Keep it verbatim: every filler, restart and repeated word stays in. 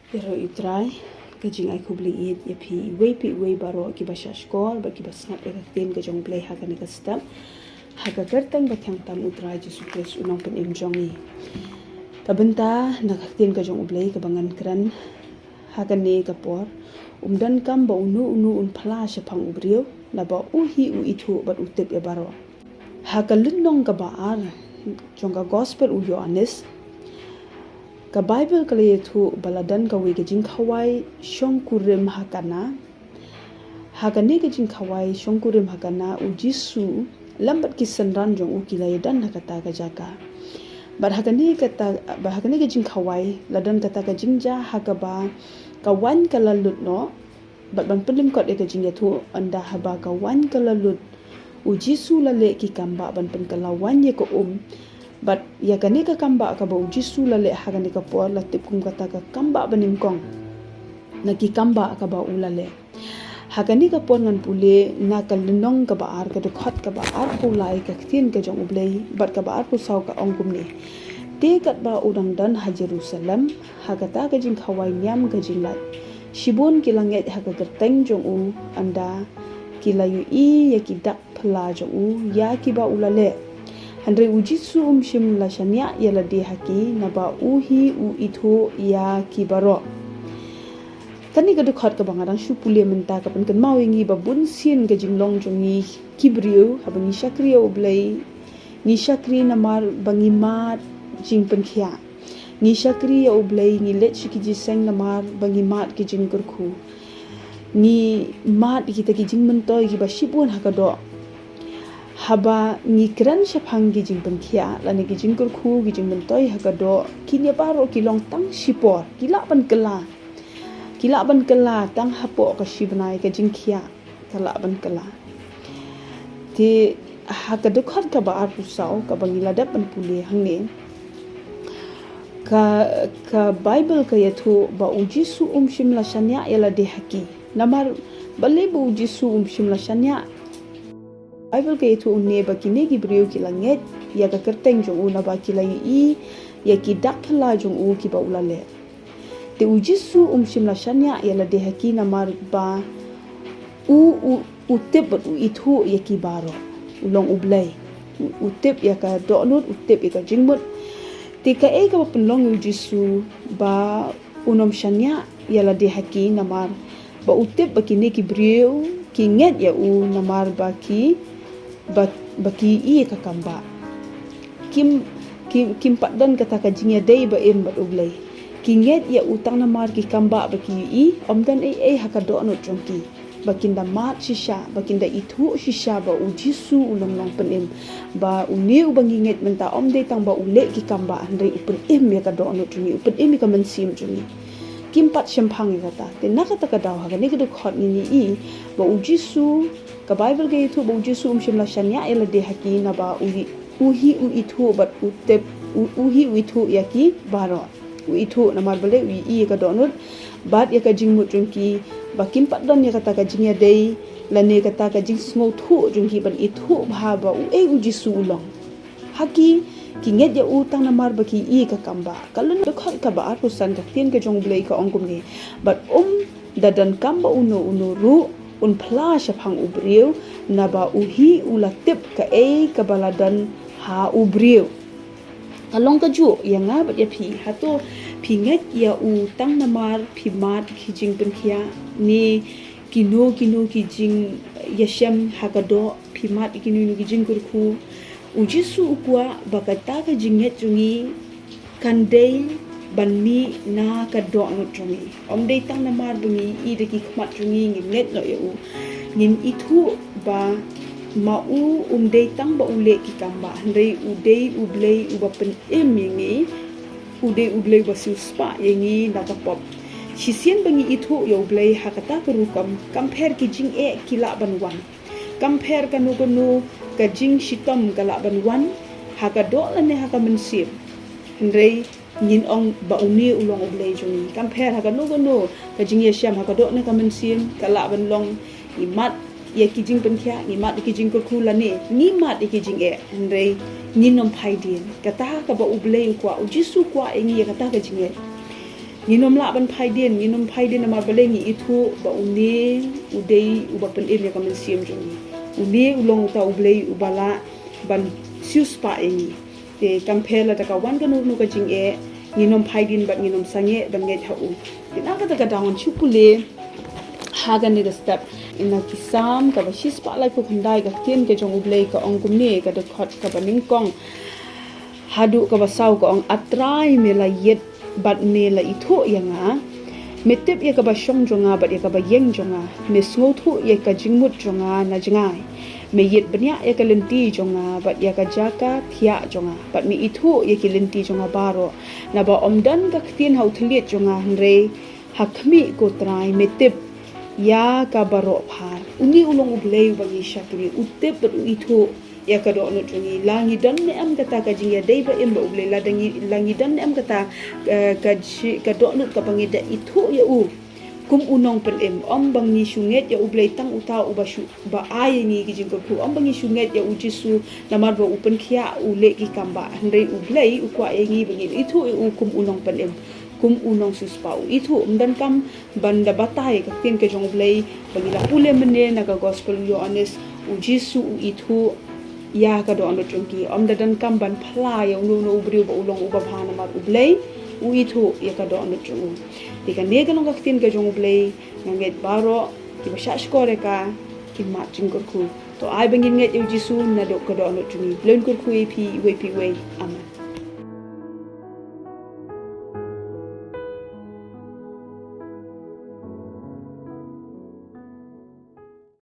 Ïaroh ïa U Trai, ka jingai khublei ïeit ïa phi iwei pa iwei baroh kiba shahshkor bad kiba sngap ïa ka ktien ka jong U Blei ha kane ka step, ha ka kyrteng ba thiang tam U Trai Jisu Khrist U Nongpynim jong ngi. Ka bynta na ka ktien ka jong U Blei kaba ngan kren ha kane ka por: Um donkam ba uno uno un phla shaphang u briew, naba u hi u ithuh bad u tip ïa baroh. Ha ka lynnong kaba ar jong ka Gospel u Ïoannis, ka Baibl ka la ïathuh ba la don kawei ka jingkhawai shongkurim ha Kana. Ha kane ka jingkhawai shongkurim ha Kana, U Jisu lem bad ki synran jong u ki la ïadon ha kata ka jaka. Bad ha kane kata, bad ha kane ka jingkhawai la don kata ka jingjia ha kaba ka waiñ ka la lut noh. Bad ban pynlyngkot ïa ka jingïathuh, ynda haba ka waiñ ka la lut, U Jisu la leh ki kambah ban pynkylla waiñ ïa ka um. Bad ïa kane ka kambah kaba U Jisu la leh ha kane ka por la tip kum kata ka kambah banyngkong na ki kambah kaba u la leh. Ha kane ka por ngan pule na ka lynnong kaba ar, ka dkhot kaba arphew lai ka ktien ka jong U Blei, bad kaba arphew saw ka ong kumne: Te katba u dang don ha Jerusalem, ha kata ka jingkhawai niam ka jinglait, shibun ki la ngeit ha ka kyrteng jong u, ynda ki la ïohi ïa ki dak phylla jong u ïa kiba u la leh. Hynrei U Jisu um shym la shaniah ïa lade ha ki, naba u hi u ithuh ïa ki baroh. Kane ka dkhot kaba nga dang shu pule mynta ka pynkynmaw ïa ngi ba bun sien ka jinglong jong ngi ki briew, haba ngi shakri ïa U Blei, ngi shakri namar ba ngi mad jingpynkhiah. Ngi shakri ïa U Blei, ngi leit sha ki jingïaseng namar ba ngi mad ki jingkyrkhu. Ngi mad ïa kita ki jingmyntoi kiba shibun ha ka doh. Haba ngi kren shaphang ki jingpynkhiah lane ki jingkyrkhu, ki jingmyntoi ha ka doh, kine baroh ki long tang shipor, ki lah ban kylla. Ki lah ban kylla tang hapoh ka shibnai, ka jingkhiah ka lah ban kylla. Te ha ka dkhot kaba arphew saw kaba ngi la dep ban pule hangne, ka, ka Baibl ka ïathuh ba U Jisu um shym la shaniah ïa lade ha ki. Namar balei ba U Jisu um shym la shaniah? Baibl ka ïathuh une ba kine ki briew ki la ngeit ïa ka kyrteng jong u, naba ki la ïohi ïa ki dak phylla jong u kiba u la leh. Te U Jisu um shym la shaniah ïa lade ha ki, namar ba u, u, u tip bad u ithuh ïa ki baroh. U long U Blei. U, u tip ïa ka dohnud, u tip ïa ka jingmut. Te kaei kaba pynlong ïa U Jisu ba un ym shaniah ïa lade ha ki? Namar ba u tip ba kine ki briew ki ngeit ïa u namar ba ki, ba, ba ki ïohi ïa ka kambah. Kim, kim, kim pat don kata ka jingïadei ba im bad U Blei. Ki ngeit ïa u tang namar ki kambah ba ki ïohi, ym don ei ei ha ka dohnud jong ki ba kin da mad shisha, ba kin da ithuh shisha ba U Jisu u long Nongpynim, ba une uba ngi ngeit mynta ym dei tang ba u leh ki kambah, hynrei u pynim ïa ka dohnud jong ngi, u pynim ïa ka mynsiem jong ngi. Kim pat shemphang ïa kata. Te na kata ka daw ha kane ka dkhot ngin ïohi ba U Jisu, ka Baibl ka ïathuh ba U Jisu um shym la shaniah ïa lade ha ki, naba u hi, u hi u ithuh bad u tip, u, u hi u ithuh ïa ki baroh. U ithuh namar balei? U ïohi ïa ka dohnud bad ïa ka jingmut jong ki, ba kim pat don ïa kata ka jingïadei lane kata ka jingsngewthuh jong ki ban ithuh bha ba uei U Jisu u long. Ha ki, ki ngeit ïa u tang namar ba ki ïohi ïa ka kambah. Ka lynnong dkhot kaba arphew san ka ktien ka jong U Blei ka ong kumne: Bad um da donkam ba uno uno ruh un phla shaphang u briew, naba u hi u la tip kaei kaba la don ha u briew. Ka long kajuh ïa nga bad ïa phi. Hato phi ngeit ïa u tang namar phi mad ki jingpynkhiah, ne kino kino ki jingïashem ha ka doh, phi mad kino kino ki jingkyrkhu? U Jisu u kwah ba kata ka jingngeit jong ngi kan dei ban mih na ka dohnud jong ngi. Ym dei tang namar ba ngi ïohi da ki khmat jong ngi, ngin ngeit noh ïa u. Ngin ithuh ba ma u um dei tang ba u leh ki kambah, hynrei u dei U Blei uba pynim ïa ngi, u dei U Blei uba siewspah ïa ngi na ka pop. Shisien ba ngi ithuh ïa U Blei ha kata ka rukom, kam pher ki jingeh ki lah ban wan. Kam pher kano kano ka jingshitom ka lah ban wan ha ka doh lane ha ka mynsiem. Hynrei ngin ong ba une u long U Blei jong ngi. Kam pher ha kano kano ka jingïashem ha ka doh ne ka mynsiem, ka lah ban long ngi mad ïa ki jingpynkhiah, ngi mad ïa ki jingkyrkhu lane ngi mad ïa ki jingeh, hynrei ngin ym phai dien. Kata kaba U Blei u kwah, U Jisu u kwah ïa ngi ïa kata ka jingngeit. Ngin ym lah ban phai dien, ngin ym phai dien namar balei ngi ithuh ba une u dei uba pynim ïa ka mynsiem jong ngi. Une u long uta u Blei uba lah ban siewspah ïa ngi. Te kam pher lada ka wan kano kano ka jingeh, ngin ym phai dien bad ngin ym sangeh ban ngeit ha u. Te na kata ka daw ngan shu pule ha kane ka step. Na ki Salm kaba shispah laiphew khyndai, ka ktien ka jong u Blei ka ong kumne, ka dkhot kaba nyngkong haduh kaba saw ka ong: A Trai, me la ïeit bad me la ithuh ïa nga. Me tip ïa kaba shong jong nga bad ïa kaba ïeng jong nga. Me sngewthuh ïa ka jingmut jong nga na jngai. Me ïit bniah ïa ka lynti jong nga bad ïa ka jaka thiah jong nga, bad me ithuh ïa ki lynti jong nga baroh. Naba ym don ka ktien ha u thylliej jong nga, hynrei ha khmih, ko Trai, me tip ïa ka baroh phar. Une u long u Blei uba ngi shakri, u tip bad u ithuh ïa ka dohnud jong ngi. La ngi don ne em kata ka jingïadei ba im bad u Blei, lada ngi, la ngi don ne em kata, eh, ka ji-, ka dohnud kaba ngi da ithuh ïa u kum u nongpynim. Ym ba ngi shu ngeit ïa u Blei tang uta uba shu, ba ai ïa ngi ki jingkyrkhu. Ym ba ngi shu ngeit ïa u Jisu namar ba u pynkhiah, u leh ki kam bah. Hynrei u Blei u kwah ïa ngi ba ngin ithuh ïa u kum u nongpynim, kum u nongsiewspah. U ithuh, ym donkam ban da batai, ka ktien ka jong u Blei ba ngi la pule mynne na ka gospel u Ïoannis, u Jisu u ithuh ïa ka dohnud jong ki. Ym da donkam ban phla ïa uno uno u briew ba u long uba bha namar u Blei u ithuh ïa ka dohnud jong u. Te kane ka long ka ktien ka jong u Blei, nga ngeit baroh kiba shah shkor ïa ka kin mad jingkyrkhu. To ai ba ngin ngeit ïa u Jisu naduh ka dohnud jong ngi. Blei un kyrkhu ïa phi iwei pa iwei. Amen.